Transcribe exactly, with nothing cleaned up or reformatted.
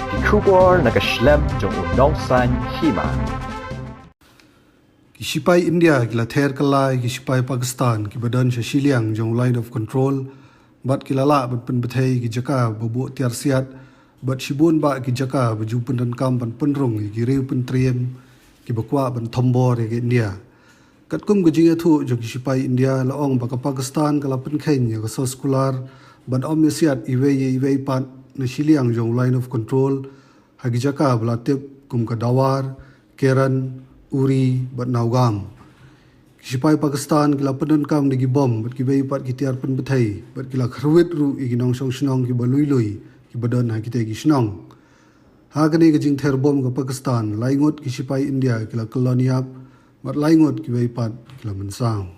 Ki khubor na ka shlem jong u nongsan hima. Ki shipai India ki la ther kylla ïa ki shipai Pakistan kiba don sha shiliang jong u Line of Control bad ki la lah ban pynbthei ïa ki jaka ba buh tiar siat bad shibun bah ki jaka ba ju pyndonkam ban pynrung ïa ki riew pyntriem kiba kwah ban thombor ïa ka India. Katkum ka jingïathuh jong ki shipai India la ong ba ka Pakistan ka la pynkheiñ ïa ka soskular ban ym ïasiat iwei ïa iwei pat na shiliang jong u Line of Control ha ki jaka ba la tip kum ka Dawar, Keran, Uri bad Naugam. Ki shipai Pakistan ki la pyndonkam da ki bom bad kiwei pat ki tiar pynbthei bad ki la kyrwit ruh ïa ki nongshong shnong kiba lui lui kiba don ha kitei ki shnong. Ha kane ka jingther bom ka Pakistan, lai ngut ki shipai India ki la kyllon ïap bad lai ngut kiwei pat ki la mynsang.